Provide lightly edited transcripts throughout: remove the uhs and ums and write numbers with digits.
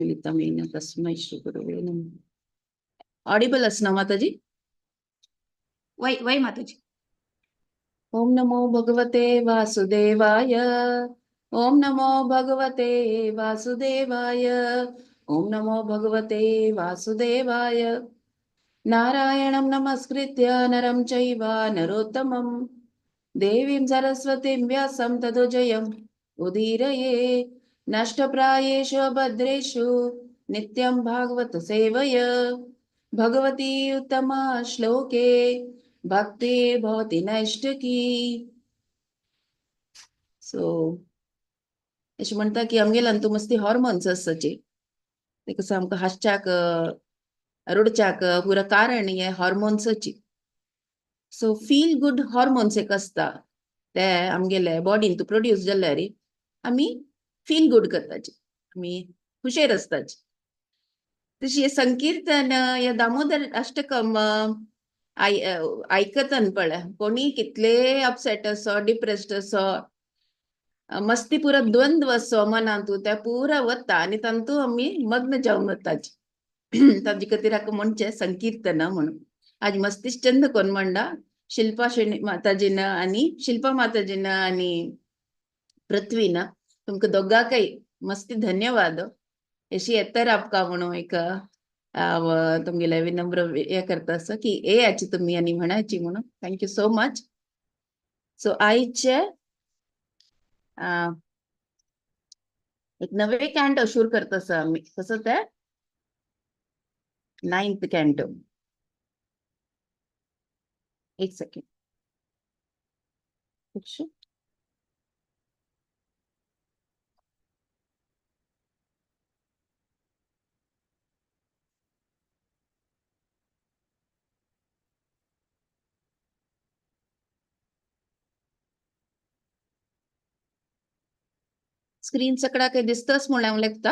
मिलितमेन तस्मै श्री गुरवे नमः. ऑडिबल असना माताजी? वय वय माताजी. ओम नमो भगवते वासुदेवाय. ओम नमो भगवते वासुदेवाय. ओम नमो भगवते वासुदेवाय. नारायणं नमस्कृत्य नरं चैव नरोत्तमं देवीं सरस्वतीं व्यासं ततो जयम् उदीरये. नष्टप्रायेषु अभद्रेषु नित्यं भागवत सेवय भगवती उत्तमा श्लोके भक्ती भवती नैष्टकी. सो अशें म्हणटा की आमगेल्यान तूं मस्ती हॉर्मोन्स आसताची, ते कसं आमकां हांसच्याक रडच्याक पुरा कारण हे हॉर्मोन्साची. सो फील गुड हॉर्मोन्स एक आसता, ते आमगेले बॉडीन तूं प्रोड्यूस जाल्यार आमी फील गुड करताची, आमी खुशेर आसताची. तशी हे संकीर्तन या दामोदर अष्टकम आयकतन पळय कोणी कितले अपसेट असो, डिप्रेस्ड असो, मस्ती पुरा द्वंद्व असो मनांतू, त्या पुरा वता आनी तांतू आमी मग्न जावन वताची. ताजे खातीर हाका म्हणचें संकीर्तन म्हणून. आज मस्तीच चंद कोण म्हणटा, शिल्पा शेणी माताजीन आनी शिल्पा माताजीन आनी पृथ्वीन, तुमकां दोगांकय मस्ती धन्यवाद. अशी येतर आपका म्हणून एक तुमगेले विनम्र हे करता आसा की येयाची तुमी आनी म्हणाची म्हणून. Thank you so much. So आयचे एक नवे कॅन्टो सुरू करता आसा आमी. कसो ते नायन्थ कॅन्टो. एक सेकंड. स्क्रीन सकळा काही दिसतस म्हणून हांव लेखता.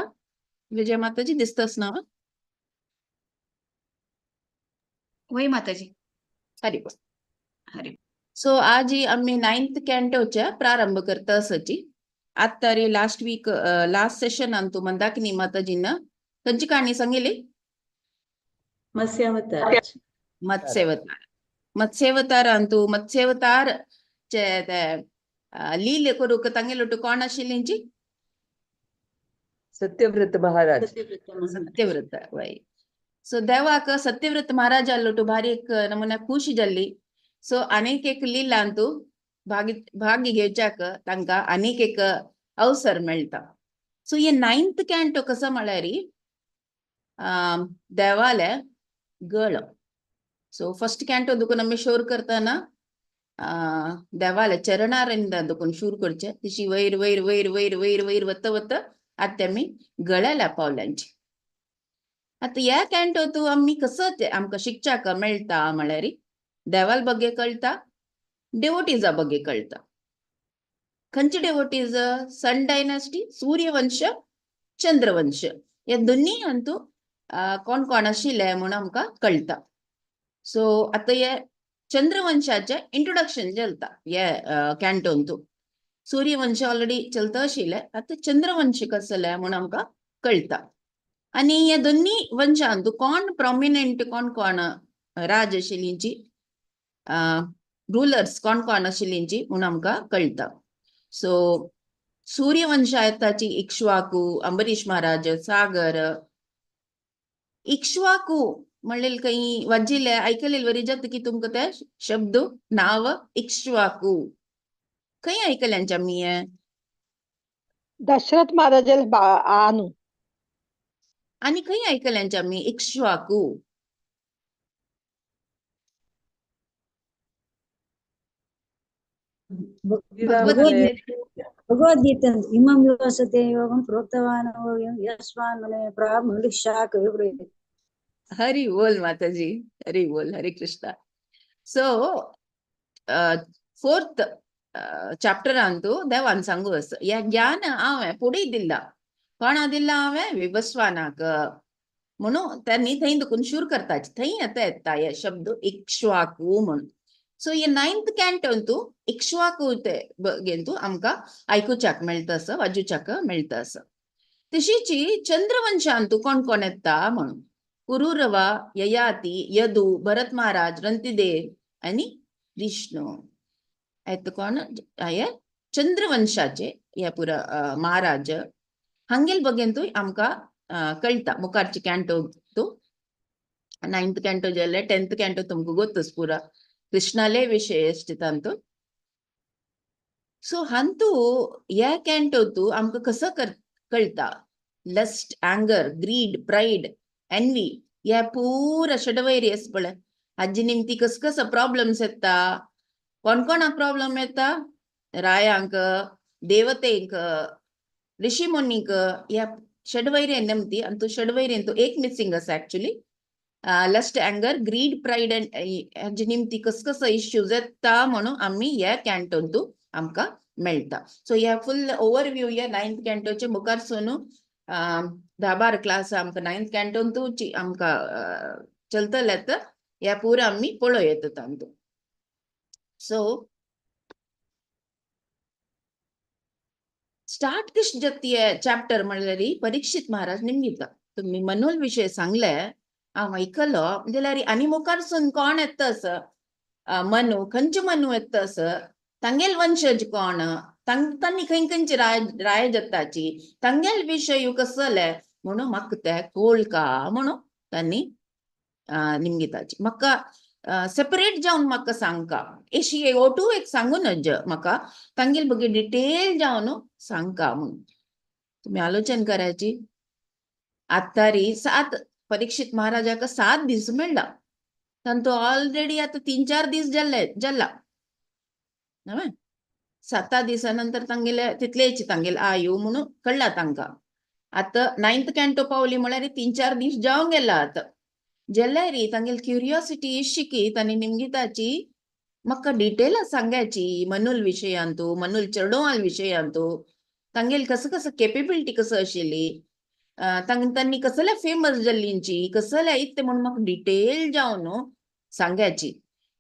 विजय माताजी दिसतस ना? वय माताजी. हरी बोल. हरी. सो आज आम्ही नायन्थ कॅन्टोच्या प्रारंभ करता आसाची. आत्ता रे लास्ट वीक लास्ट सेशनान तूं मंदाकिनी माताजीन खंयची काणी सांगिली? मत्स्यावतार. मत्स्यवतार. मत्स्यवतारान तूं मत्स्यवतार चे ते लीले करूंक तांगेलोटू कोण आशिल्लींची? सत्यव्रत महाराज. सत्यव्रत वय. सो देवाक सत्यव्रत महाराज लोटू भारी एक नमुन्या खुशी जाल्ली. सो आनीक एक लिलान तूं भागी घेवच्याक तांकां आनीक एक अवसर मेळटा. सो हे नायन्थ कॅन्टो कसो म्हळ्यार देवाले गळ. सो फर्स्ट कॅन्टो दुखून आमी शोर करतना देवाले चरणारिंदा दुखून शूर करचे, तशी वयर वयर वयर वयर वयर वयर वत वत आतां आमी गळ्याला पावल्यांची. आतां ह्या कॅन्टो तूं आमी कसो ते आमकां शिकच्याक मेळटा म्हळ्यार देवाल बगे कळटा, डेवोटीजा बगे कळटा. खंयचे डेवोटीज? सन डायनास्टी, सूर्यवंश, चंद्रवंश, ह्या दोन्ही हातूं कोण कोण आशिल्ले म्हणून आमकां कळटा. सो आतां हे चंद्रवंशाचें इंट्रोडक्शन चलता हे कॅन्टोन तूं. सूर्यवंश ऑलरेडी चलता आशिल्लें, आतां चंद्रवंश कसलें म्हणून आमकां कळटा. आनी ह्या दोन्ही वंशांत कोण प्रोमिनंट, कोण कोण राज आशिल्लींची, रुलर्स कोण कोण आशिल्लींची म्हणून आमकां कळटा. सो सूर्यवंशाची इक्ष्वाकू, अंबरीश महाराज, सागर. इक्ष्वाकू म्हणलेले काही वाजिल्ले आयकलेले वरी जाता की तुमकां ते शब्द नांव इक्ष्वाकू खंय आयकल्यांचे आमी हे? दशरथ महाराजाला आणू. आनी खंय आयकल्यांचे आमी इक्ष्वाकू? भगवद्गीता इमं विवसते योगं प्रोक्तवान् यस्मान् मुने प्राप्नुलिशाक. हरी बोल माताजी, हरी बोल, हरे कृष्णा. सो फोर्थ चाप्टरांतू देवान सांगू आसा ह्या ज्ञान हांवें फुडें दिला. कोणा दिला हांवें? विवस्वानाक म्हणून त्यांनी थंय दुखून शूर करताची, थंय आतां येता हे शब्द इक्ष्वाकू म्हणून. सो हे नायन्थ कॅन्टोन तूं इक्ष्वाकू ते घेवन तूं आमकां आयकुच्याक मेळटा आसा, वाजूच्याक मेळटा आसा. तशीची चंद्रवंशांतू कोण कोण येता म्हणून पुरुरवा, ययाती, यदू, भरत महाराज, रंतिदेव आणि विष्णू. येत कोण हे चंद्रवंशाचे हे पुरा महाराज. हांगेल बगेंतूय आमकां कळटा. मुखारचे कॅन्टो तू नायन्थ कॅन्टो जाले, 10th canto तुमकां गोतच पुरा कृष्णाले विशय तांतू. सो हांतू ह्या कॅन्टो तू आमकां कसो कळटा lust, anger, greed, pride, envy ह्या पुरा षडवैरी आसा पळय, हाजी निमती कस कसो प्रॉब्लम्स येता, कोण कोणाक प्रॉब्लम येता, रायांक, देवतेंक, ऋषी मुनीक, ह्या षडवैरी निमती. आनी तूं षडवैरी तूं एक मिसिंग आसा actually, lust, anger, greed, pride and हाजी निमती कस कसो इश्यूज येता म्हणून आमी ह्या कॅन्टोन तूं आमकां मेळटा. सो ह्या फुल ओवरव्यू ह्या नायन्थ कॅन्टोचे मुखार सोनू 10-12 क्लास आमकां नायन्थ कॅन्टोन तूं आमकां चलतले तर ह्या पुरा आमी पळोवं येता तांतू. सो स्टार्ट कश जाता हे चॅप्टर म्हणल्यार परीक्षित महाराज निमगिता तुमी मनोल विशय सांगले हांव आयकलो जाल्यार आनी मुखार सून कोण येता असो मनू, खंयचे मनू येता असो, तांगेल वंशज कोण, तांणी खंय खंयची राय जाताची, तांगेल विशय कसले म्हणून म्हाका ते कोळका म्हणून तांणी निमगिताची. म्हाका सेपरेट जावन म्हाका सांगका एशी ओटू एक सांगू नज, म्हाका तांगेल बगे डिटेल जावन सांगका म्हणून तुमी आलोचन करायची. आत्तारी 7 परीक्षित महाराजाक 7 दीस मेळ्ळा, तांतू ऑलरेडी आतां 3-4 दीस जाल्ले जाला. 7 दिसा नंतर तांगेले तितलेच तांगेले आयु म्हणून कळ्ळा तांकां. आतां नायन्थ कॅन्टो पावली म्हळ्यार 3-4 दीस जावन गेला. आतां जाल्यार तांगेली क्युरियोसिटी इशी की तांणी निमगिताची म्हाका डिटेला सांगायची मनुल विशयांतू, मनुल चेडवाल विशयांतू, तांगेली कसं कसं केपेबिलिटी कसं आशिल्ली, तांणी कसले फेमस जाल्लींची, कसले इतले म्हणून म्हाका डिटेल जावन सांगायची.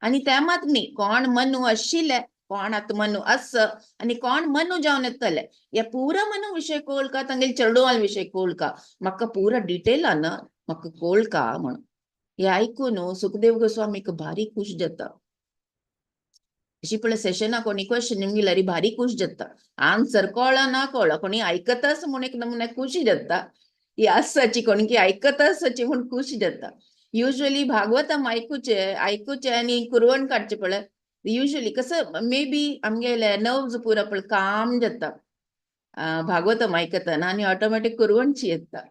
आनी त्या मात न्ही कोण मनू आशिल्ले, कोण आतां मनू आस आनी कोण मनू जावन येतले, ह्या पुरा मनू विशय कोळका, तांगेले चेडवाल विशय कोळका, म्हाका पुरा डिटेलान म्हाका कोळका म्हणून. हे आयकून सुखदेव गोस्वामीक भारी खुश जाता. अशी पळय सेशना कोणी क्वेश्चन निमगिल्यार भारी खुश जाता, आन्सर कळना ना कळना कोणी आयकताच म्हूण एक नमुन्या खुशी जाता, ही आसाची कोणी की आयकताची म्हूण खुशी जाता. युजली भागवतम आयकुचे आयकुचे आनी कुरवण काडचे पळय, युजली कसं मे बी आमगेले नर्व्स पुरा पळय काम जाता भागवतम आयकतना आनी ऑटोमॅटीक कुरवणची येता.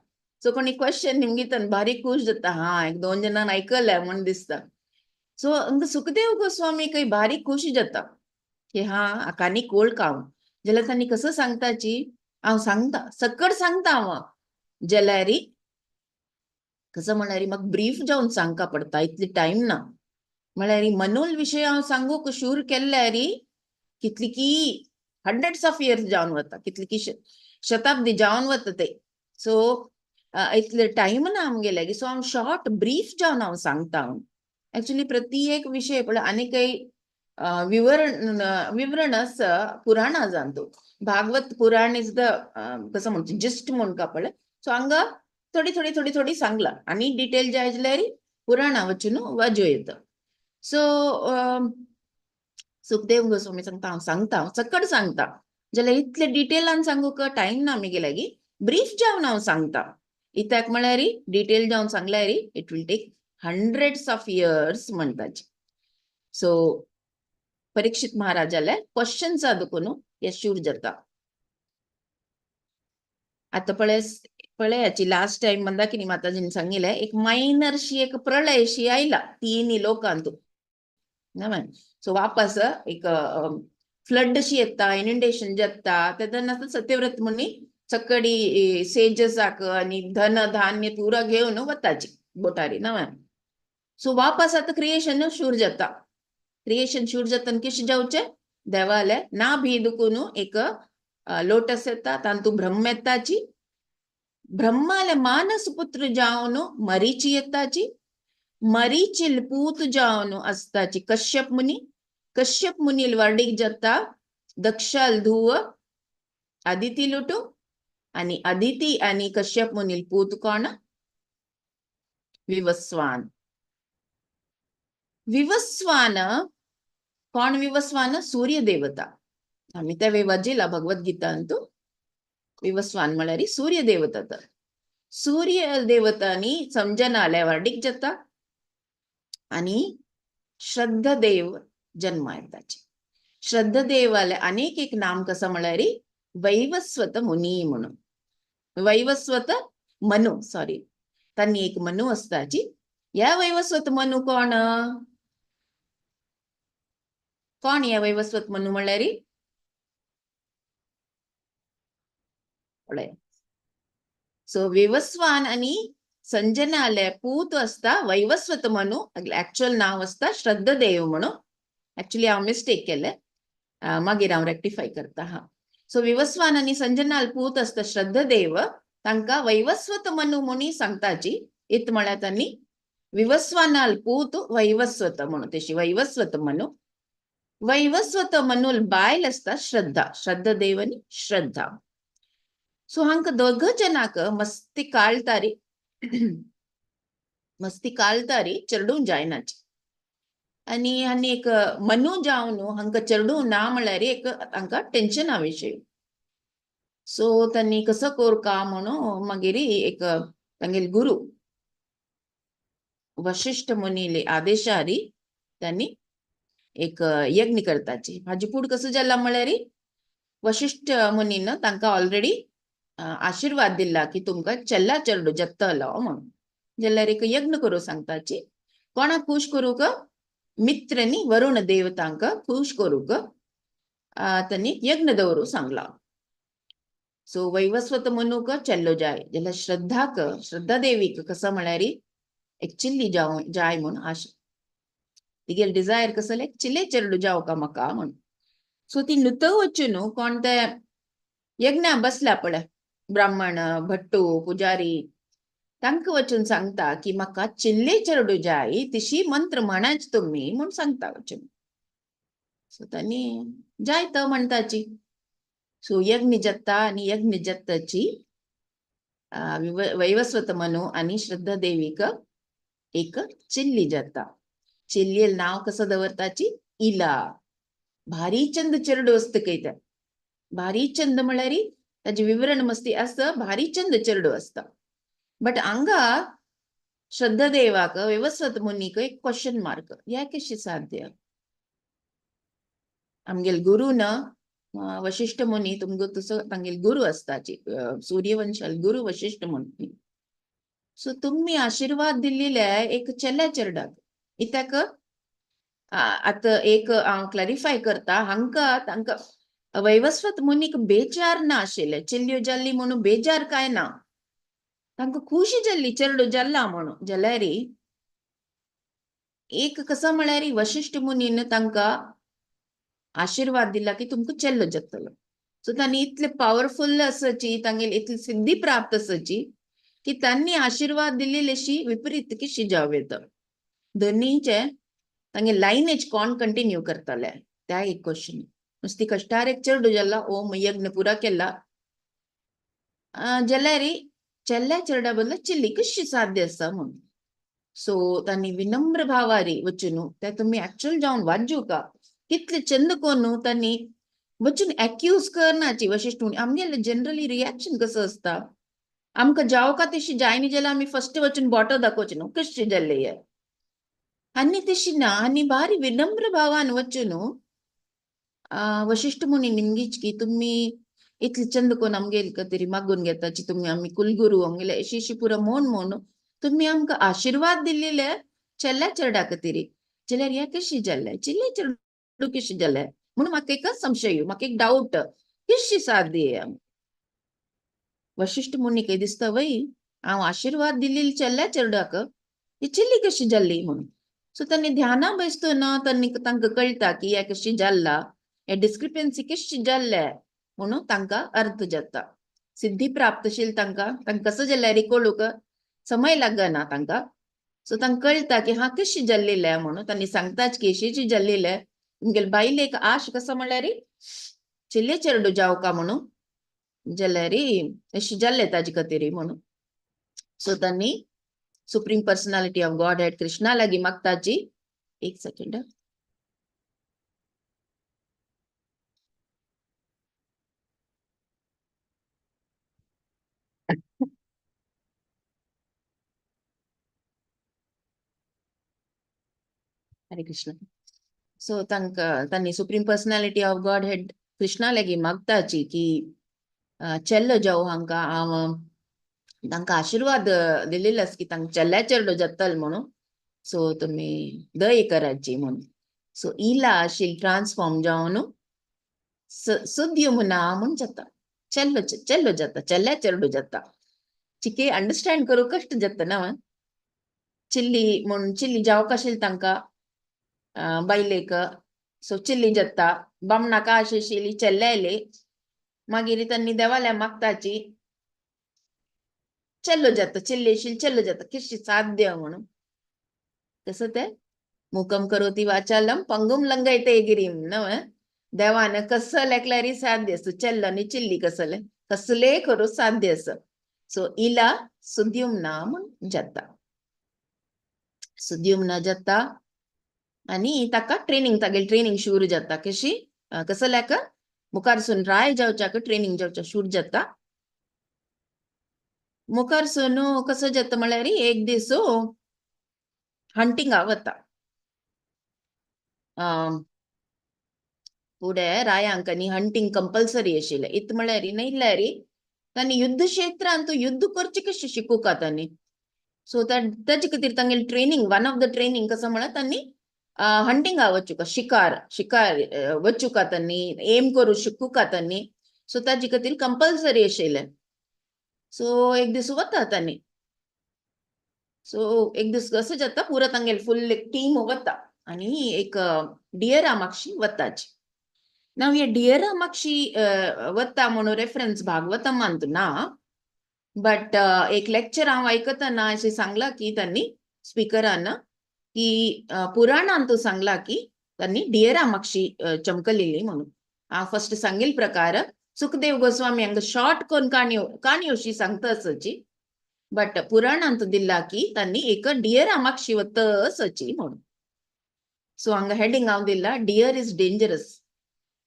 सो कोणी क्वेश्चन निमगितन भारी खुश जाता, हा 1-2 जणांक आयकलें म्हूण दिसता. सो हांगा सुखदेव गोस्वामी काही भारी खुशी जाता की हा हाका कोळका हांव, जाल्यार तांणी कसं सांगताची हांव सांगता सकट सांगता हांव, जाल्यार कसं म्हळ्यार म्हाका ब्रीफ जावन सांगका पडटा, इतली टायम ना. म्हळ्यार मनोल विशय हांव सांगूंक शूर केल्यार कितली की हंड्रेड्स ऑफ इयर्स जावन वता, कितली की शताब्दी जावन वता ते. सो इतले टायम ना आमगे लागीं, सो हांव शॉर्ट ब्रीफ जावन हांव सांगता. हांव एक्चुली प्रति एक विशय पळय आनी काही विवरण विवरण आसा पुराणां जावन, भागवत पुराण is the कसं म्हणचे जिस्ट म्हूण का पळय. सो हांगा थोडी थोडी थोडी थोडी सांगला आनी डिटेल जाय जाल्यार पुराणां वचून वाजो येता. सो सुखदेव गोस्वामी सांगता हांव सांगता, हांव सकट सांगता, जाल्यार इतले डिटेलान सांगूंक टायम ना आमगे लागीं, ब्रीफ जावन हांव सांगता. इत्याक म्हळ्यार डिटेल जावन सांगल्यार it will take hundreds of years म्हणटाची. सो परीक्षित महाराजाले क्वेश्चन्स देखून हे शूर जाता. आतां पळय पळयाची लास्ट टायम मंदाकिनी माताजीन सांगिल्लें एक मायनरशी एक प्रलयशी आयला तिनी लोकांतू. सो वापस एक फ्लड शी येता, इनंडेशन जाता, तेन्ना सत्यव्रत मुनी चकडी सेजसाक आनी धन धान्य पुरा घेवन वताची बोटारी ना. सो वापस आतां क्रिएशन शूर जाता. क्रिएशन शूर जाता कशें जावचें, देवाले ना भी दुकून एक लोटस येता, तांतू ब्रह्म येताची, ब्रह्माले मानस पुत्र जावन मरीची येताची, मरीची पूत जावन आसताची कश्यप मुनी, कश्यप मुनील वर्डीक जाता दक्षाल धुव आदिती लुटू, आणि अदिती आणि कश्यप मुनील पूत कोण? विवस्वान. विवस्वान कोण? विवस्वान सूर्य देवता. आम्ही त्या वेवाजिला भगवद्गीता अंतू विवस्वान म्हळ्यार सूर्य देवता. तर सूर्य देवतांनी समजना व्हार्डीक जाता आणि श्रद्धदेव जन्मा येताचे. श्रद्धदेवाले अनेक एक नाम कसं म्हळ्यार वैवस्वत मुनी म्हणून, वैवस्वत मनु, सॉरी, त्यांनी एक मनु असताची. या वैवस्वत मनु कोण? कोण या वैवस्वत मनु म्हळ्यार? पळय, सो विवस्वान आणि संजनाले पूत असता वैवस्वत मनु. ऍक्च्युअल नाव असता श्रद्धदेव म्हणून. ऍक्च्युली हांव मिस्टेक केले, मागीर हांव रेक्टिफाय करता. हा, सो विवस्वान आणि संजनाल पूत असता श्रद्धदेव, तांकां वैवस्वत मनु म्हणून सांगताची. इत म्हळ्यार तांणी विवस्वानाल पूत वैवस्वत म्हणून, तेशी वैवस्वत मनु. वैवस्वत मनुल बायल असता श्रद्धा, श्रद्धदेव आणि श्रद्धा. सो हांकां दोग जनाक मस्ती काळतारी, मस्ती काळतारी चेडूं जायनाची. आनी आनी एक मनु जावन हांकां चेडूं ना म्हळ्यार एक तांकां टेन्शना विशय. सो तांणी कसो करका म्हणून मागीर एक तांगेले गुरु वशिष्ठ मुनीले आदेशारी त्यांनी एक यज्ञ करताची. हाजे फुडें कसं जाला म्हळ्यार वशिष्ठ मुनीन तांकां ऑलरेडी आशीर्वाद दिला की तुमकां चेल्ला चेडू जत्तलो म्हणून. जाल्यार एक यज्ञ करूं सांगताची. कोणाक खूश करूंक? मित्र न्ही वरुण देवतांक खूश करूंक तांणी यज्ञ दवरूं सांगला. सो वैवस्वत मनूक चेल्लो जाय जाल्यार श्रद्धाक, श्रद्धा देवीक कसं म्हळ्यार एक चिल्ली जावं जाय म्हूण आशा. तिगेले डिजायर कसले एक चिल्ले चेडू जावं का म्हाका म्हूण. सो ती नुतो वचून न्हू कोण ते यज्ञा बसल्या पळय ब्राह्मण भट्टू पुजारी तांकां वचून सांगता की म्हाका चिल्ले चेडू जाय, तिशी मंत्र म्हणाच तुमी म्हूण सांगता वचून. सो तांणी जाय तो म्हणटाची. सो यज्ञ जत्ता आणि यज्ञ जत्ताची वैवस्वत मनु आणि श्रद्धा देवीक एक चिल्ली जाता. चिल्लील नाव कसं दवरताची? इला. भारी चंद चेडू असता खंय तें. भारी चंद म्हळ्यार ताजें विवरण मस्ती आसता, भारी चंद चेडू आसता. बट हांगा श्रद्धा देवाक वैवस्वत मुनीक एक क्वेश्चन मार्क, ह्या कशी साध्य? आमगेल गुरु न वशिष्ठ मुनी तुमकां तसो तांगेल गुरु आसताची, सूर्यवंशाल गुरु वशिष्ठ मुनी. सो तुमी आशिर्वाद दिल्लेले एक चेल्या चेरडाक कित्याक? आतां एक हांव क्लॅरिफाय करता, हांकां तांकां वैवस्वत मुनीक बेजार ना आशिल्ले, चेल्यो जाल्ली म्हणून बेजार काय ना, तांकां खुशी जाल्ली चेडो जाल्ला म्हणून. जाल्यार एक कसो म्हळ्यार वशिष्ठ मुनीन तांकां आशिर्वाद दिला की तुमकां चेल्लो जातलो. सो तांणी इतले पावरफुल आसाची, तांगेली इतली सिद्धी प्राप्त आसाची की तांणी आशिर्वाद दिल्लेशी विपरीत कशी जावं येता. दोनीचे तांगे लायनेज कोण कंटिन्यू करतले त्या एक क्वेश्चन. नुस्ती कश्टार एक चेडू जाला, ओम यज्ञ पुरा केला जाल्यार चेल्ल्या चेरडा बदला चिल्ली कशी साध्य आसा म्हणून. सो तांणी विनम्र भावारी वचून ते तुमी एक्चुअल जावन वाजू का कितले चंद कोण तांणी वचून एक्यूज करनाची वशिष्ठ मुनी. आमगेले जनरली रिएक्शन कसं आसता, आमकां जावं का तशी जायनी जाल्यार आमी फर्स्ट वचून बोटो दाखोवचे न्हू कशें जाल्लें हें. आनी तशी ना, आनी भारी विनम्र भावान वचून वशिष्ठ मुनी निमगीच की तुमी इतले चंद कोण आमगेल तरी मागून घेताची तुमी, आमी कुलगुरू आमगेले अशी अशी पुरो म्हूण म्हूण तुमी आमकां आशिर्वाद दिल्लेले चेल्ल्या चेरडा खातीर, जाल्यार हें कशें जालें, चिल्ले चेडू कशें जालें म्हणून म्हाका एक संशय, म्हाका एक डावट, कशी साध्य? वशिष्ठ मुनी दिसता वय हांव आशिर्वाद दिल्ली चेल्ल्या चेरडाक ही चिल्ली कशी जाल्ली म्हणून. सो तांणी ध्याना बसतो ना तांणी तांकां कळटा की हें कशी जाल्ला, हे डिस्क्रिपन्सी कशी जाल्ले म्हणून तांकां अर्थ जाता. सिद्धी प्राप्तशील तांकां, तांकां कसं जाल्यार कळूंक समय लागना तांकां. सो तांकां कळटा की हा कशी जाल्लेले म्हणून. तांणी सांगताच की अशी जाल्लेले तुमगेले बायलेक आश कसो म्हळ्यार चिल्ले चेरडू जावका म्हणून, जाल्यार अशें जाल्लें ताजे खातीर म्हणून. सो तांणी supreme personality of Godhead Krishna लागीं मागताची. एक सेकंड. हरे कृष्ण. सो तांकां तांणी supreme personality of Godhead Krishna लागीं मागताची की चेल्लो जावं हांकां हांव तांकां आशिर्वाद दिलेलो आसा की तांकां चेल्ल्या चेडो जातलो म्हणून. सो तुमी दय कराची म्हणून. सो इला अशी ट्रान्सफॉर्म जावन सुद्युमना म्हूण जाता, चेल्लो चेल्लो जाता, चेल्ल्या चेडो जाता. चिके अंडरस्टँड करूं कश्ट जाता ना. चिल्ली म्हूण चिल्ली जावंक आशिल्ली तांकां बायलेक. सो चिल्ली जाता, बामणाका आशिल्ली चेल्ले आयले. मागीर तांणी देवाल्या मागताची चेल्लो जाता, चिल्ली आशिल्ली चेल्लो जाता, कितशी साध्य म्हणून. कसं ते मुकम करोती वाचालम पंगुम लंगयते गिरीम नव. देवान कसले एकल्यारी साध्य आसा, चेल्लो आनी चिल्ली कसले कसले करूं साध्य आसा. सो इला सुद्युम्ना म्हूण जाता, सुद्युम्ना जाता आनी ताका ट्रेनिंग, तागेली ट्रेनिंग सुरू जाता. कशी कसल्याक मुखारसून राय जावच्याक ट्रेनिंग जावच्या सुरू जाता. मुखारसून कसो जाता म्हळ्यार एक दीस हंटिंगा वता. फुडें रायांक आनी हंटिंग कंपल्सरी आशिल्लें. इत म्हळ्यार न्हयल्यार तांणी युद्ध क्षेत्रांत युद्ध करचें कशें शिकूंक तांणी. सो ताजे खातीर तांगेली training, one of the training कसो म्हळ्यार तांणी हंटिंगा वचूंक, शिकार शिकार वचूंक तांणी, एम करूं शिकूंक तांणी. सो ताजे खातीर कंपल्सरी आशिल्लें. सो एक दीस वता तांणी. सो एक दीस कसो जाता, पुरो तांगेली फुल एक टीम वता आनी एक डियरा मागशी वताची. नाव हे डियरा मागशी वता म्हणून रेफरन्स भागवतमांत ना, बट एक लेक्चर हांव आयकतना अशें सांगलां की तांणी स्पिकरान की पुराणांत सांगलां की तांणी डियरा मागशी चमकलेली म्हणून. हांव फर्स्ट सांगील प्रकार सुखदेव गोस्वामी हांगा शॉर्ट करून काणयो काणयो अशी सांगता आसची, बट पुराणांत दिला की तांणी एक डियरा मागशी वतसची म्हणून. सो हांगा हेडिंग हांव दिला डियर is dangerous.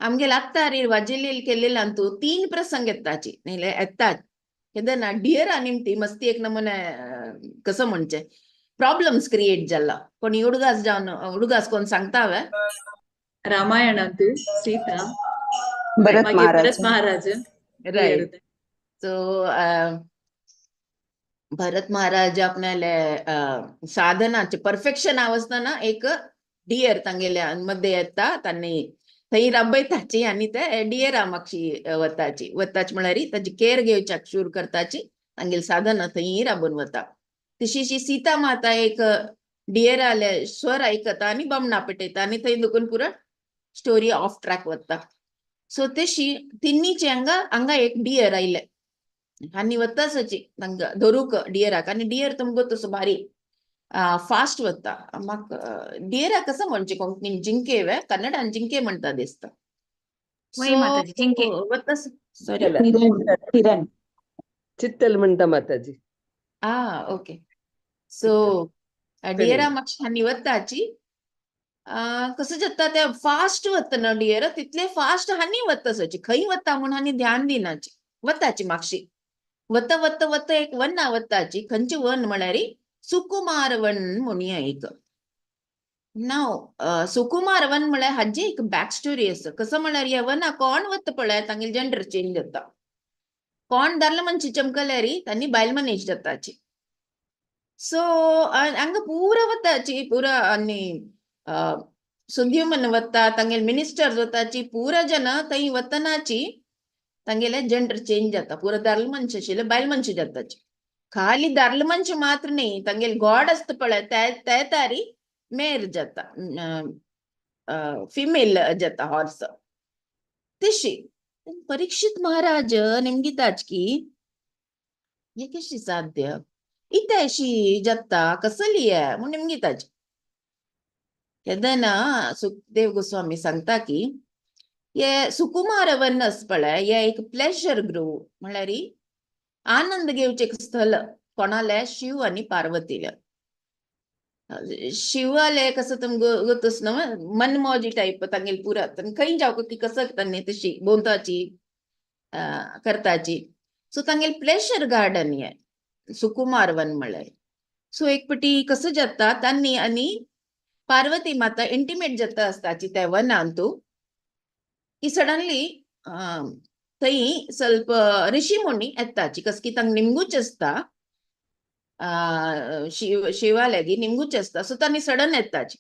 आमगेले आत्तारीर वाजेलेल केलेल्यांतू 3 प्रसंग येताची येतात. केन्ना डियरा निमती मस्ती एक नमुने कसं म्हणचे प्रॉब्लम्स क्रिएट जाला. कोणी उडगास जावन उडगास कोण सांगता वे रामायणांत सीता भरत महाराज, भरत महाराज राईट. सो भरत महाराज आपणाले साधनाचे परफेक्शन आसतना एक डियर तांगेल्या मध्ये येता, तांणी थंय राबयताची आनी ते डियरा मागशी वताची. वताची म्हळ्यार ताजी केअर घेवच्याक सुरू करताची, तांगेली साधना थंय राबून वता. तशी सीता माता एक डियराले स्वर आयकता आनी बामणा पेटयता आनी थंय दुखून पुरो स्टोरी ऑफ ट्रॅक वता. सो तशी तिन्नीचे हांगा हांगा एक डियर आयले आनी वतासची तांकां धरूंक डियराक. आनी डियर तुमकां तसो भारी फास्ट वता. म्हाका डियराक कसं म्हणचे कोंकणीन जिंके वे, कन्नडान जिंके म्हणटा दिसता. जिंके वता सॉरी हिरण चित्तल म्हणटा माताजी. आ ओके. सो डियरा मातशी आनी वताची कसं जाता ते फास्ट वता ना डियर, तितले फास्ट हानी वता खंय वता म्हणून हानी ध्यान दिनाची. वताची मागशी वता वता वता एक वन वताची. खंयचे वन म्हळ्यार सुकुमार वन म्हणया एक. नाव सुकुमार वन म्हळ्यार हाजी एक बॅक स्टोरी आसा. कसं म्हळ्यार ह्या वना कोण वता पळय तांगेले जेंडर चेंज जाता. कोण दादलो मनशी चमकल्यार तांणी बायल मनीस जाताची. सो हांगा पुरा वताची पुरा आनी सुद्युमन वता, तांगेले मिनिस्टर्स वताची, पुरा जन थंय वतनाची तांगेले जेंडर चेंज जाता. पुरा दादलो मनशी आशिल्ले बायल मनशी जाताची. खाली दादलो मनशी मात्र न्ही, तांगेले गॉड आसता पळय ते तारी मेर जाता, फिमेल जाता हॉर्स. तशी परीक्षित महाराज नेमगिताच की हे कशी साध्य इथे अशी जाता कसली आहे म्हणून नेमगिताच. तेन्ना सुखदेव गोस्वामी सांगता की हे सुकुमार वन आसा पळय, हे एक प्लेजर ग्रोव, म्हणल्यार आनंद घेवचें एक स्थल. कोणाले? शिव आनी पार्वतीले. शिवाले कसं तुमकां गोतस ना, मनमौजी टायप तांगेले पुरा. खंय जावं की कसं तांणी तशी भोंवताची करताची. सो तांगेले प्लेजर गार्डन हे सुकुमार वन म्हणल्यार. सो एक पटी कसं जाता, तांणी आनी पार्वती माता इंटिमेट जाता आसताची त्या वनांतू की सडनली थंय ಸ್ವಲ್ಪ ऋषी मुनी येताची. कस की तांकां निमगूच आसता, शिव शिवा लागीं निमगूच आसता. सो तांणी सडन येताची.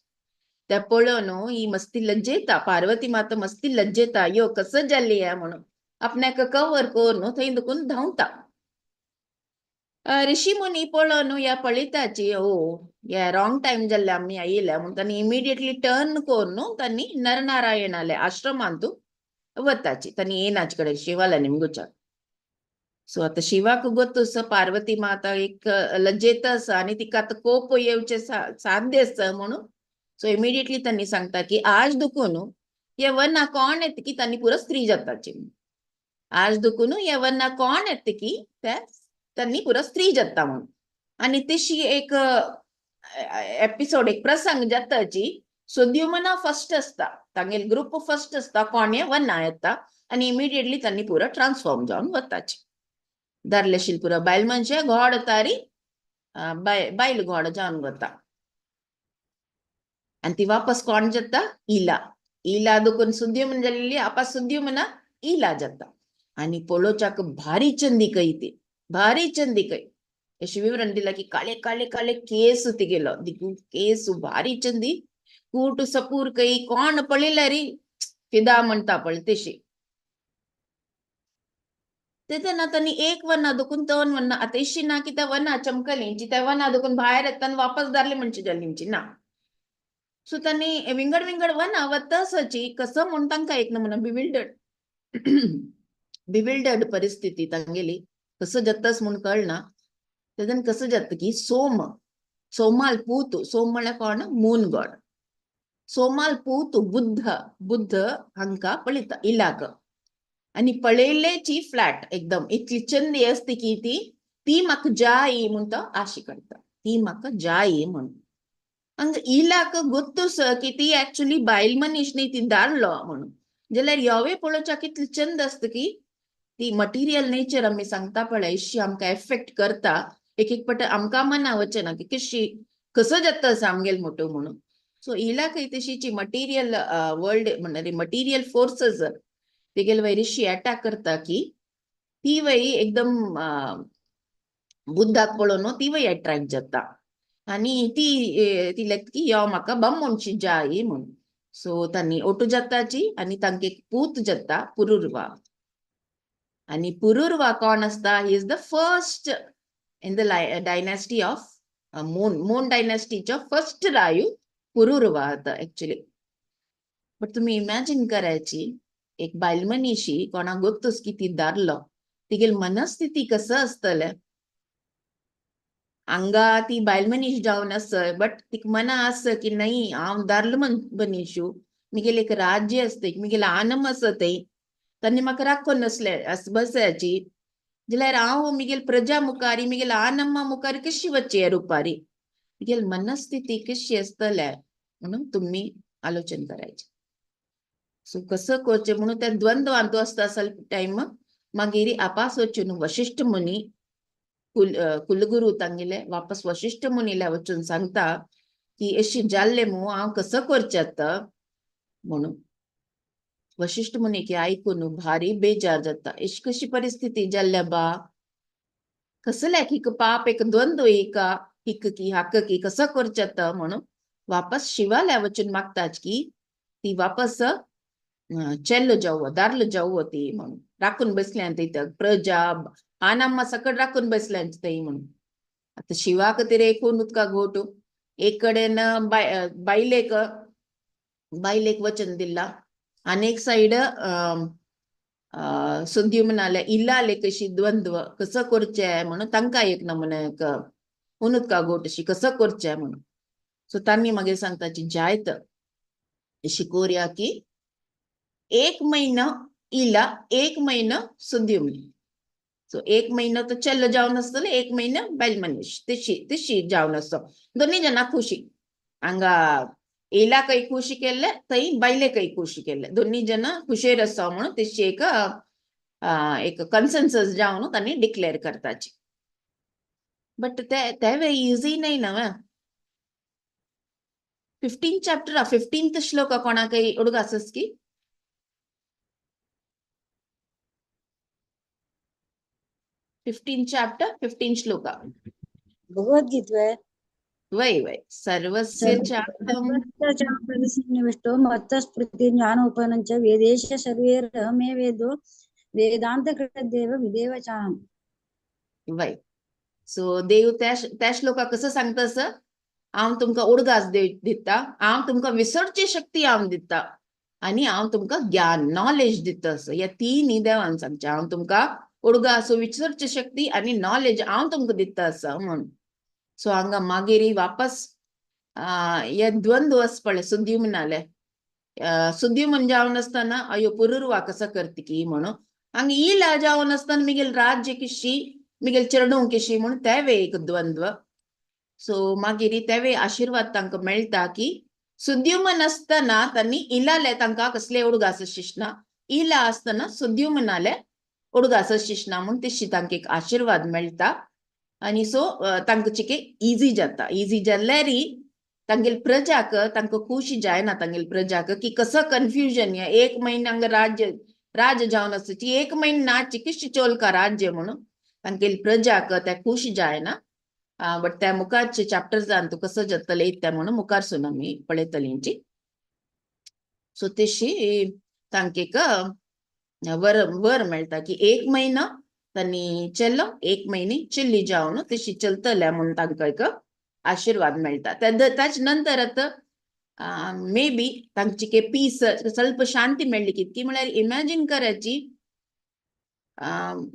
त्या पळोवन ही मस्ती लज्जेता, पार्वती माता मस्ती लज्जेता, यो कसं जाल्ली या म्हणून आपल्याक कवर करून थंय दुखून धांवता. ऋषी मुनी पळोवन ह्या पळयताची, ओ या रॉंग टायम जाल्ले आमी आयिल्ले म्हणून तांणी इमिडिएटली टर्न करून तांणी नरनारायणाले आश्रमांतू वताची. तांणी येनाचे कडेन शिवाला निमगुच्या. सो आतां शिवाक गोत्तु आसा पार्वती माता एक लज्जेत आसा आनी तिका आतां कोप येवचें साध्य आसा म्हणून. सो इमिडिएटली तांणी सांगता की आज दुखून हे वना कोण येता की तांणी पुरो स्त्री जाताची. आज दुखून हे वना कोण येता की ते तांणी पुरो स्त्री जाता म्हणून. आनी तशी एक एपिसोड, एक प्रसंग जाताची. सुद्युमना फर्स्ट आसता, तांगेले ग्रुप फर्स्ट आसता, कोण वना येता आनी इमिडिएटली तांणी पुरो ट्रान्सफॉर्म जावन वताची. दारले शिलपुरा बायल मनशे घोड तारी बायल घोड जावन वता. आनी ती वापस कोण जाता? इला. इला दुखून सुद्युमन जाल्ली आपा सुद्युमना इला जाता. आनी पळोवच्याक भारी चंदी कई, ती भारी चंदी कई. अशी विवरण दिला की काळे काळे काळे केस तिगेलो, दिगू केस, भारी चंदी, कूट सपूर कई, कोण पळयल्यार फिदा म्हणटा पळय तशी. तेन्ना तांणी एक वना दुखून दोन वना, आतां इशी ना की त्या वना चमकलींची, त्या वना दुखून भायर येता आनी वापस दारली म्हणची जालींची ना. सो तांणी विंगड विंगड वना वतासाची कसं म्हूण तांकां एक नमुना बिविल्डर्ड बिविल्डर्ड परिस्थिती तांगेली. कसं जातास म्हूण कळना. तेन्ना कसं जाता की सोम, सोमाल पूत, सोम म्हळ्यार कोण? Moon god. सोमाल पूत बुद्ध, बुद्ध हांकां पळयता इलाक आनी पळयल्लेची फ्लॅट एकदम इतली चंदी आसता की ती ती म्हाका जाय म्हूण तो आशी करता, ती म्हाका जाय म्हणून. हांगा इलाक गोत्तुस की ती एक्चुअली बायल मनीस न्ही, ती दारलो म्हणून. जाल्यार ह्योवूय पळोवच्याक कितली चंद आसता की ती मटिरियल नेचर आमी सांगता पळय, इशी आमकां एफेक्ट करता. एक एक पट आमकां मना वचना की कशी कसो जाता आसा आमगेल मोटो म्हणून. सो इलाकय तशीची मटिरियल वर्ल्ड म्हणल्यार मटिरियल फोर्सेस तेगेले वयर ऋषी अटॅक करता की ती वय एकदम बुद्धाक पळोवन ती वय अट्रॅक्ट जाता आनी ती ती लेगता की यो म्हाका बम म्हणची जाय म्हणून. सो तांणी ओटू जाताची आनी तांकां एक पूत जाता पुरुर्वा. आनी पुरुर्वा कोण आसता? He is the first in the dynasty of moon, moon डायनॅस्टीचो first Rayu Pururva आतां एक्चुअली. बट तुमी इमॅजीन करायची, एक बायल मनीशी कोणाक गोत्तूस की ती दारलो, तिगेली मनस्थिती कसं आसतलें? हांगा ती बायल मनीस जावन आसय, बट तिका मना आसा की नाही हांव दारलो मनीशू, मिगेले एक राज्य आसता, मिगेले आनम आसा थंय, तांणी म्हाका राखून नासले बसाची, जाल्यार हांव मिगेल प्रजा मुखारी मिगेल आनम्मा मुखार कशी वचची ह्या रुपारी? मिगेल मनस्थिती कशी आसतले म्हणून तुमी आलोचन करायचे. सो कसं करचें म्हणून त्या द्वंद्वांतू आसता ಸ್ವಲ್ಪ टायम. मागीर आपास वचून वशिष्ठ मुनी कुलगुरू तांगेले वापस वशिष्ठ मुनीला वचून सांगता की अशी जाल्ले मू, हांव कसं करचें आतां म्हणून. वशिष्ठ मुनी की आयकून भारी बेजार जाता, अशी कशी परिस्थिती जाल्ल्या बा, कसल्या एक पाप, एक द्वंद्व एका हिक की हाक की कसं करचें आतां म्हणून वापस शिवाल्या वचून मागताच की ती वापस चेल्ल जावं, दारल जावं ती म्हणून. राखून बसल्यान थंय प्रजा आनाम्मा सकट राखून बसल्यान थंय म्हणून. आतां शिवाक ते एकूण उदका घोट, एक कडेन बायलेक बायलेक वचन दिला आनी एक सायड सुद्दी म्हणाले इल्लाले कशी द्वंद्व कसं करचें म्हणून तांकां एक नमुना एक उदका घोट अशी कसं करचें म्हणून. सो तांणी मागीर सांगताची जायत अशी कोरया की एक महिनो इला, एक महिनो सुद्युम्न. सो एक महिनो तो चेल्लो जावन आसतलो, एक महिनो बायल मनीस तशी तशी जावन आसतो. दोन्ही जाणां खुशी, हांगा इलाकय खुशी केल्ले, थंय बायलेकय खुशी केल्ले, दोन्ही जाणां खुशेर आसा म्हणून तशी एक एक कन्सेन्सस जावन तांणी डिक्लेअर करताची. बट ते तें इजी न्हय न्हय. 15 चॅप्टर 15th श्लोक कोणाकय उडगासस की? 15 चॅप्टर 15 श्लोक. भगवद्गीता. वय वय, सर्वस्य चाहं निविष्टो मत्तस्मृति ज्ञानोपनं च वेदेश सर्वैरहमे वेदो वेदांतकृतदेव विदेव चाहं. वय, सो देव त्या त्या श्लोका कसं सांगता असं, हांव तुमकां उडगास दिता, हांव तुमकां विसरची शक्ती हांव दिता आनी हांव तुमकां ज्ञान नॉलेज दिता असं. ह्या तिनूय देवान सांगचें, हांव तुमकां उडगास, विसरची शक्ती आनी नॉलेज हांव तुमकां दिता आसा म्हणून. सो हांगा मागीर वापस हे द्वंद्व आसा पळय सुद्युम्नाले, सुद्युमन जावन आसतना अयो पुरुर्वा कसो करता की म्हणून, हांगा इला जावन आसतना मिगेल राज्य किशी मिगेल चेडूं किशी म्हणून तेवे एक द्वंद्व. सो मागीर तेवे आशिर्वाद तांकां मेळटा की सुद्युमन आसतना तांणी इलाले तांकां कसले उडगास शिश्ना, इला आसतना सुद्युमनाले उडगास शिश्ना म्हूण तशी तांकां एक आशिर्वाद मेळटा. आनी सो तांकां चिके इजी जाता. इजी जाल्यार तांगेले प्रजाक तांकां खुशी जायना, तांगेले प्रजाक की कसो कन्फ्युजन, ह्या एक म्हयनो हांगा राज्य राज जावन आसा ती एक म्हयनो नाची कशी चोलका राज्य म्हणून तांगेले प्रजाक त्या खुशी जायना. बट त्या मुखारचे चॅप्टर्सान तूं कसो जातलें तें म्हणून मुखार सून आमी पळयतलींची. सो तशी तांकां एक वर वर मेळटा की एक म्हयनो तांणी चेल्लो, एक म्हयने चिल्ली जावन तशी चलतले म्हणून तांकां एक आशिर्वाद मेळटा. ताचे नंतर आतां मे बी तांची के पीस ಸ್ವಲ್ಪ शांती मेळ्ळी कितकी म्हळ्यार इमॅजीन करायची,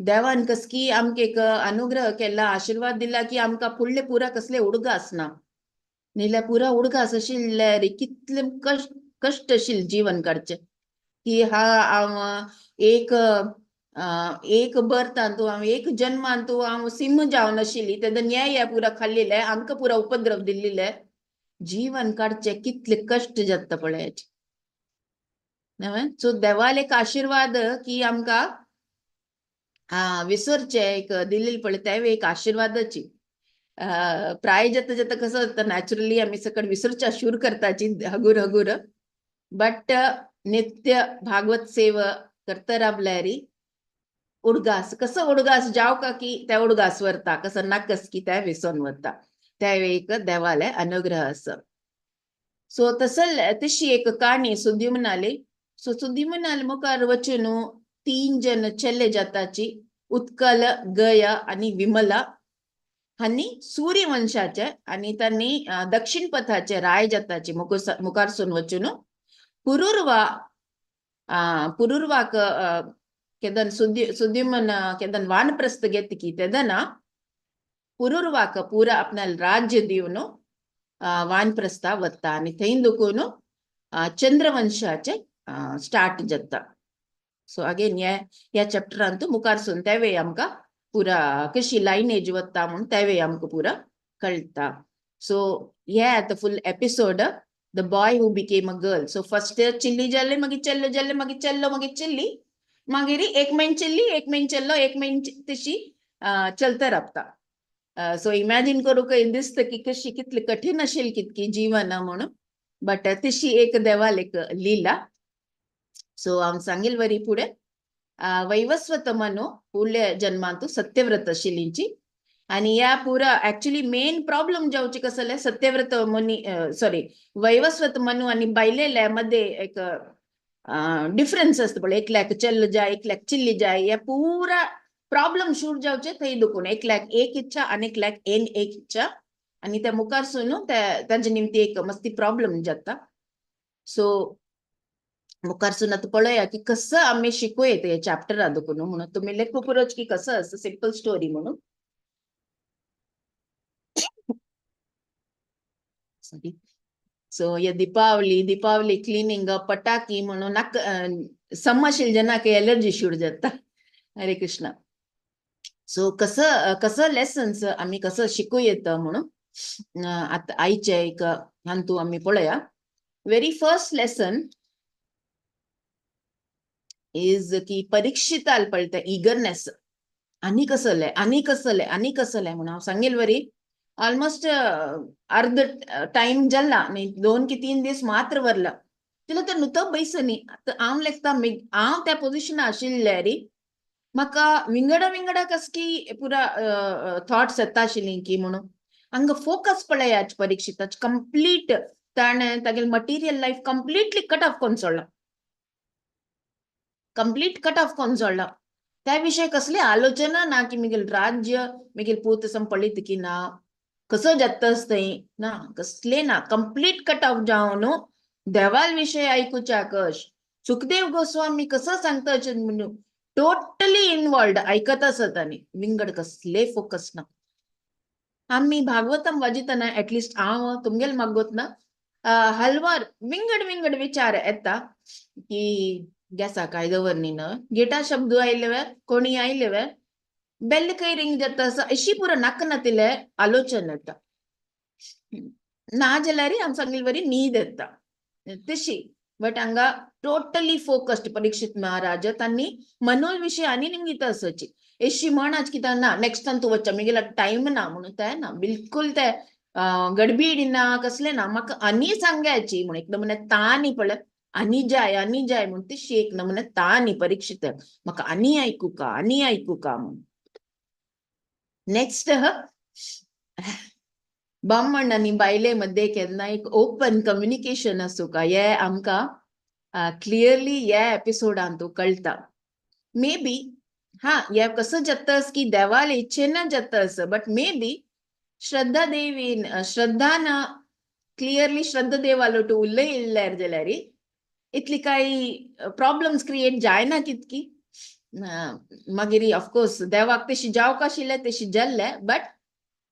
देवान कसकी आमकां एक अनुग्रह केला, आशिर्वाद दिला की आमकां फुडले पुरा कसले उडगास ना, नाल्यार पुरा उडगास आशिल्ले रे कितले कश्ट कश्ट आशिल्लें जीवन काडचें की हा हांव एक एक बर्थांतू हांव एक जन्मांतू हांव सिंह जावन आशिल्ली, तेन्ना न्याय पुरा खाल्लेले, आमकां पुरा उपद्रव दिल्लेले, जीवन काडचें कितले कश्ट जाता पळयाचे. सो देवाल एक आशिर्वाद की आमकां विसरचें एक दिल्लें पळय तें एक आशिर्वादाची. प्राय जाता जाता कसो जाता नॅचरली आमी सकट विसरच्या शूर करताची हगूर हगूर, बट नित्य भागवत सेवा करता राबल्यारी उडगास कसो उडगास जाव का की त्या उडगास वरता, कसो नाकस की त्या विसोन वता, त्या एक देवाले अनुग्रह आसा. सो तसल तशी एक काणी सुद्युम्नाली. सो सुद्युम्नाले मुखार वचून तीन जण चेल्ले जाताची, उत्कल, गया आनी विमला हांणी सूर्यवंशाचे आनी तांणी दक्षिण पथाचे राय जाताची मुखारसून वचून पुरुर्वा पुरुर्वाक केदन सुद्युमन केदन वानप्रस्थ घेत की तेदना पुरुर्वाक पुरा आपणा राज्य दिवन वानप्रस्था वता आनी थंय दुखून चंद्रवंशाचे स्टार्ट जाता. सो अगेन ह्या ह्या चॅप्टरांत मुखारसून तेवे आमकां पुरा कशी लायनेज वता म्हूण तेवे आमकां पुरा कळटा. सो हे आतां full episode the boy who became a girl. So first chilli जाले, मागीर चेल्लो जाले, मागीर चेल्लो, मागीर चिल्ली, मागीर एक म्हयन चिल्ली, एक म्हयन चेल्लो, एक म्हयन तशी चलता रावता. सो इमॅजीन करूंक दिसता की कशी कितली कठीण आशिल्ली कितकी जीवन म्हणून, बट तशी एक देवाल एक लीला. सो हांव सांगील वरी फुडें वैवस्वत मनो फुडल्या जन्मांत सत्यव्रत आशिल्लींची. आनी ह्या पुरा एक्चुअली मेन प्रॉब्लम जावची कसले सत्यव्रत मुनी सॉरी वैवस्वत मनु आनी बायलेल्या मध्ये एक डिफरन्स आसता पळय, एकल्याक चेल्लो जाय, एकल्याक चिल्ली जाय, हे पुरा प्रॉब्लम शूर जावचे थंय दुखून एकल्याक एक इच्छा आनी एकल्याक एन एक इच्छा, आनी त्या मुखारसून तांचे निमती एक मस्ती प्रॉब्लम जाता. सो मुखारसून आतां पळया की कसं आमी शिकूं येता हे चॅप्टरा दुखून म्हणून तुमी लेखू पुरोच की कसं आसा सिंपल स्टोरी म्हणून. सॉरी. सो हे दीपावली, दीपावली क्लिनींग, पटाकी म्हणून नाका सम आशिल्ले जेन्ना की एलर्जी शूट जाता. हरे कृष्ण. सो कसं कसं लेसन्स आमी कसं शिकू येता म्हणून आतां आयचे एक हांतू आमी पळया. व्हेरी फर्स्ट लेसन is की परीक्षिताल पळयता इगरनेस, आनी कसलें, आनी कसलें, आनी कसलें म्हणून. हांव सांगेल वरी ऑलमोस्ट अर्ध टायम जाला न्ही, 2 की 3 दीस मात्र वरला. तिला तर नुतो बैसनी. आतां हांव लेखता, हांव त्या पोझिशना आशिल्ले री, म्हाका विंगडा विंगडा कसकी पुरा थॉट्स येता आशिल्ली की म्हणून. हांगा फोकस पळयाच परीक्षिताच कंप्लीट. ताणें तागेले material life completely cut off करून सोडला, कंप्लीट कट ऑफ करून सोडला. त्या विशय कसली आलोचना ना की मिगेल राज्य मिगेल पूत संपळीत की ना, कसो जातस थंय ना, कसले ना. कंप्लीट कट ऑफ जावन देवाल विशय आयकुच्या कश सुखदेव गोस्वामी कसं सांगता म्हणून टोटली इन्वॉल्ड आयकत आसत आनी विंगड कसले फोकस ना. आमी भागवतम वाजितना, एटलिस्ट हांव तुमगेल मागोत ना, हलवार विंगड विंगड विचार येता की गॅसा काय दवरनी न गेटा शब्द आयले, कोणी आयले, बेल खंय रिंग जाता असं अशी पुरो नाका नातिल्ले आलोचन येता. ना जाल्यार हांव सांगिल्ले वरी न्हीद येता तशी. बट हांगा टोटली फोकस्ड परीक्षित महाराज. तांणी मनोल विशय आनी निमित्त आसची एशी म्हण आज कित्याक ना, नेक्स्ट तूं वच्चा, मागीर टायम ना म्हणून ते ना, बिलकुल ते गडबीड ना, कसले ना. म्हाका आनी सांगायची म्हणून एक नमुने तानी पळय, आनी जाय, आनी जाय म्हणून तशी एक नमुने तानी परीक्षित, म्हाका आनी आयकू का, आनी आयकू का म्हणून. नेक्स्ट, बामण आनी बायले मध्ये केन्ना एक ओपन कम्युनिकेशन आसूं का, हे आमकां क्लियरली ह्या एपिसोडान तूं कळटा. मे बी हा हे कसं जाता की देवाले इच्छेन जाता असं, but may be Shraddha देवीन, श्रद्धान clearly श्रद्धा देवालोटू उलयिल्ल्यार जाल्यार इतली काही प्रॉब्लम्स क्रिएट जायना कितकी. मागीर ऑफकोर्स देवाक तशी जावक आशिल्लें तशी जाल्लें. बट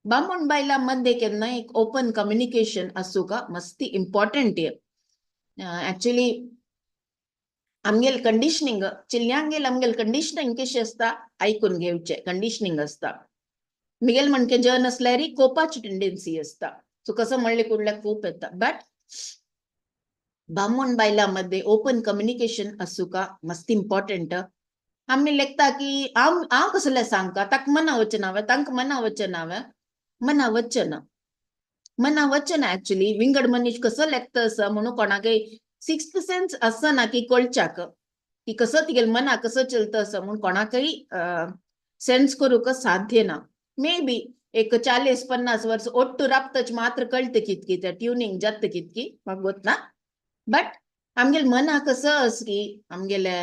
बामण बायलां मध्ये केन्ना एक ओपन कम्युनिकेशन आसूं का मस्ती इम्पॉर्टंट. ऍक्च्युली आमगेल कंडिशनिंग, चिल्ल्यांगेल आमगेल कंडिशनिंग कशी आसता, आयकून घेवचें कंडिशनिंग आसता. मिगेल म्हणके जन आसल्यार कोपाची टेंडन्सी आसता. सो कसं म्हणलें कुडल्याक कोप येता. बट बामण बायलां मध्ये ओपन कम्युनिकेशन आसूं का मस्त इम्पॉर्टंट. आमी लेखता की हांव हांव कसलें सांगता, ताका मना वचना, तांकां मना वचना, मना वचना, मना वचना. ऍक्च्युली विंगड मनीस कसो लेखता आसा म्हणून कोणाकय सिक्स्थ सेन्स आसना की कळच्याक की कसो तिगेल मना कसो चलता आसा म्हणून कोणाकय सेन्स करूंक साध्य ना. मे बी एक 40-50 वर्स ओट्टू राबतच मात्र कळटा कितकी त्या ट्युनिंग जाता कितकी मागवत ना. बट आमगेल मना कसो आस की आमगेले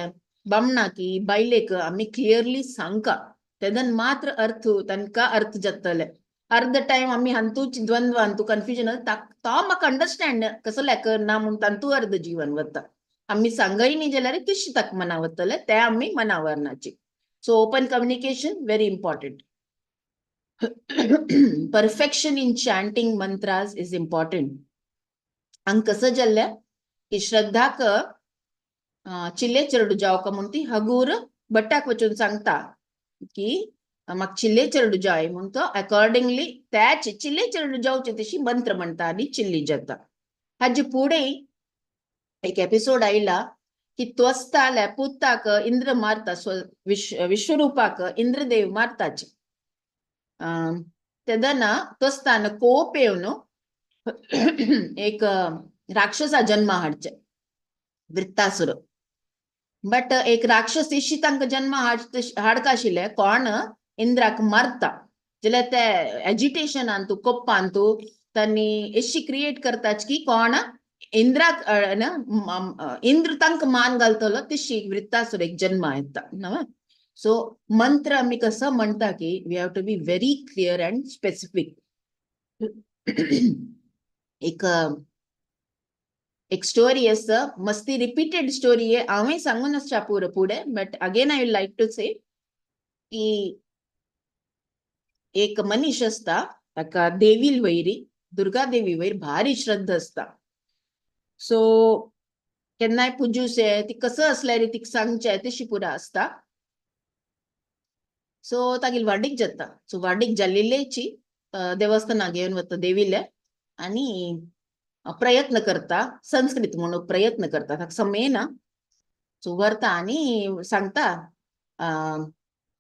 बामणाक बायलेक आमी क्लियरली सांगका, तेदन मात्र अर्थ तांकां अर्थ जातले. अर्ध टायम आमी हांतूच द्वंद्व, हांतू कन्फ्युजन, तो म्हाका अंडरस्टँड कसो ना म्हूण तांतू अर्ध जीवन वता. आमी सांगय न्ही जाल्यार कशी ताका मना वतले ते आमी मना व्हरनाची. So open communication very important. Perfection in chanting mantras is important. हांगा कसं जाल्लें की श्रद्धाक चिल्ले चेरडू जावका म्हूण ती हगूर भट्टाक वचून सांगता की म्हाका चिल्ले चेरडू जाय म्हूण. तो अकॉर्डिंगली त्याच चिल्ले चेरडू जावचे तशी मंत्र म्हणटा आनी चिल्ली जाता. हाजे फुडें एक एपिसोड आयला की त्वस्ताल्या पुताक इंद्र मारता, विश्वरूपाक इंद्रदेव मारताच. तेदना त्वस्तान कोप येवन एक राक्षसा जन्म हाडचे, वृत्तासुर. बट एक राक्षस इशी तांकां जन्म हाडका आशिल्ले कोण इंद्राक मारता जाल्यार ते एजिटेशनान तूं, कोप्पान तूं तांणी एशी क्रिएट करताच की कोण इंद्राक इंद्र तांकां मान घालतलो तशी वृत्तासुर एक जन्म येता न्हय. सो मंत्र आमी कसो म्हणटा की we have to be very clear and specific. एक एक स्टोरी आसा, मस्ती रिपीटेड स्टोरी आहे, हांवें सांगून आसच्या पुरो फुडें, but again I will like to say की एक मनीस आसता, ताका देवील वयरी, दुर्गा देवी वयर भारी श्रद्धा आसता. सो केन्नाय पुजूचे ती कसं असल्यार तिका सांगचें तशी पुरा आसता. सो तागेली वाडीक जाता. सो वाडीक जाल्लेची देवस्थानाक घेवन वता देवीले आनी प्रयत्न करता, संस्कृत म्हणून प्रयत्न करता, ताका समेना. सो व्हरता आनी सांगता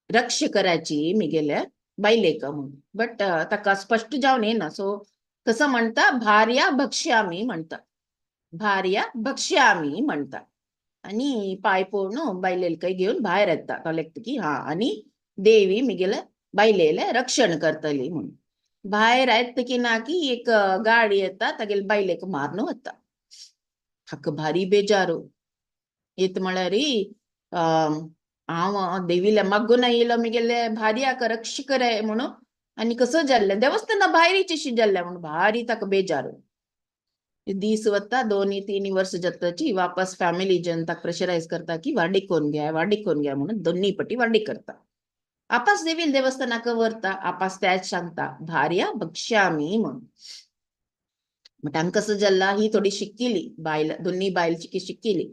रक्ष करायची मिगेले बायलेक म्हणून, बट ताका स्पश्ट जावन येना. सो कसं म्हणता, भार्या भक्ष्यामी म्हणता, भार्या भक्ष्यामी म्हणता आनी पांय पळोवन बायलेले काही घेवन भायर येता. तो लेखता की हा आनी देवी मिगेले बायलेले रक्षण करतली म्हणून. भायर येत की ना की एक गाडी येता, तागेले बायलेक मारून वता. हाका भारी बेजारू येत म्हळ्यार हांव देवीले मागून येयलो मिगेले भार्याक रक्ष कराय म्हणून आनी कसं जाल्लें देवस्थाना भायरीच अशी जाल्लें म्हणून भारी ताका बेजारू. दीस वता, 2-3 वर्स जाताची वापस फॅमिली जन ताका प्रेशरायज करता की वाडीक कोन घ्या, वाडीक कोन घ्या म्हणून दोन्ही पटी वाडीक करता. आपास देवील देवस्थानाक व्हरता, आपास त्याच सांगता भार्या भक्ष्यामी म्हणून. बट हांगा कसं जाल्ला, ही थोडी शिकिली बायल, दोन्ही बायल शिकिली.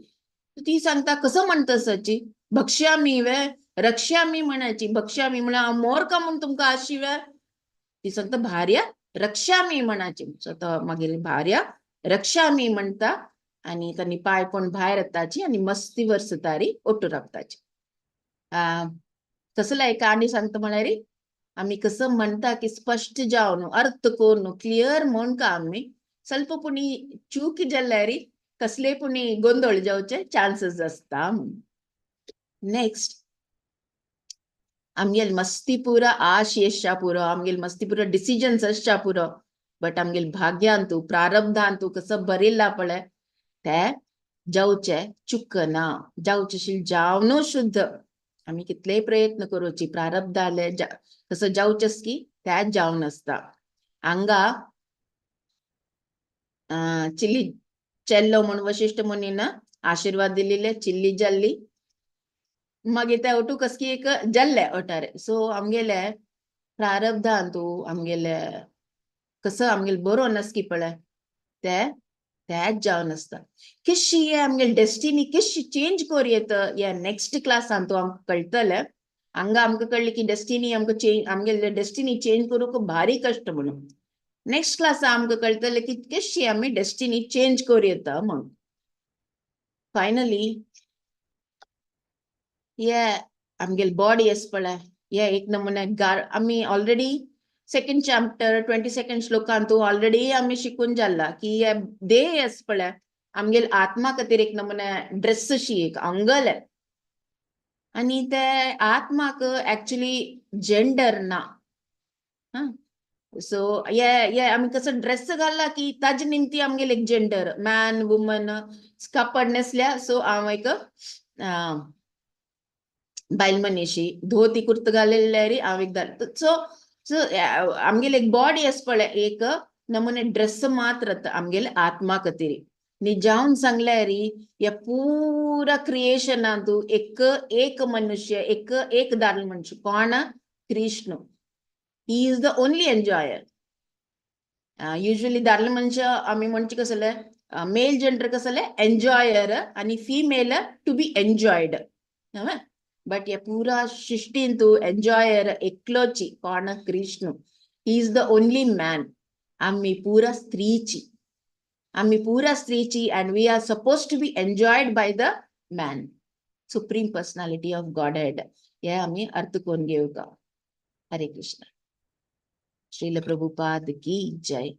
ती सांगता कसं म्हणता सची भक्ष्यामी वे रक्ष्यामी म्हणायची, भक्ष्यामी म्हळ्यार हांव मोर का म्हूण तुमकां आशी वे. ती सांगता भार्या रक्ष्यामी म्हणाची. सो तो मागीर भार्या रक्षामी म्हणटा आनी तांणी पांय पण भायर येताची आनी मस्ती वर्स तारी ओटू राबताची. कसले एक आनी सांगता म्हळ्यार आमी कसं म्हणटा की स्पश्ट जावन अर्थ करून क्लियर म्हण का आमी ಸ್ವಲ್ಪ पुणी चूक जाल्यार कसले पुणी गोंदळ जावचे चान्सीस आसता म्हणून. नेक्स्ट, आमगेल मस्ती पुरा आश येशा पुरो, आमगेल मस्ती पुरा डिसिजन्स आसच्या पुरो, बट आमगेल भाग्यांतू प्रारब्धांतू कसं बरयला पळय ते जावचे चुकना, जावचे जावन शुद्ध आमी कितलेय प्रयत्न करूची प्रारब्धाले कसं जावचेच की त्याच जावन आसता. हांगा चिल्ली चेल्लो म्हूण वशिष्ठ मुनीन आशीर्वाद दिलेले, चिल्ली जाल्ली, मागीर ते ओटू कसकी एक जाल्ले ओटारे. सो आमगेले प्रारब्धांतू आमगेले कसं आमगेले बरो नसकी पळय ते त्याच जावन आसता. केशी हे आमगेले डेस्टिनी केशी चेंज करूं येता ह्या नेक्स्ट क्लासान तूं आमकां कळटलें. हांगा आमकां कळ्ळें की डेस्टिनी आमकां चेंज, आमगेले डेस्टिनी चेंज करूंक भारी कश्ट म्हणून. नेक्स्ट क्लासा आमकां कळटलें की केशी आमी डेस्टिनी चेंज करूं येता म्हणून. फायनली हे आमगेले बॉडी आसा पळय हे एक नमुने गार आमी ऑलरेडी सेकंड चॅप्टर 22 श्लोकांतू ऑलरेडी आमी शिकून जाल्ला की हे देह आसा पळय आमगेले आत्मा खातीर एक नमुने ड्रेस अशी एक अंगल आनी ते आत्माक एक्चुअली जेंडर ना. सो हे हे आमी कसो ड्रेस घालला की ताजे निमती आमगेले एक जेंडर मॅन वुमन कापड न्हेसल्या. सो हांव एक बायल मनीशी धोती कुर्ता घालेली हांव एक. सो सो आमगेले एक बॉडी आसा पळय एक नमुने ड्रेस मात्र आमगेले आत्मा खातीर. निजावन सांगल्यार ह्या पुरा क्रिएशनांतू एक एक मनुष्य एक एक दादलो मनुष्य कोण Krishna, he is the only enjoyer. Usually दादले मनशां आमी म्हणचे कसले मेल जेंडर कसले एन्जॉयर आनी female to be enjoyed, but ह्या पुरा सृश्टींतू एन्जॉयर एकलोची कोण Krishna, he is the only man. आमी पुरा स्त्रीची, आमी पुरा स्त्रीची and we are suppose to be enjoyed by the man, supreme personality of Godhead. हे आमी अर्थ करून घेवका. हरे कृष्ण. श्रील प्रभुपाद की जय.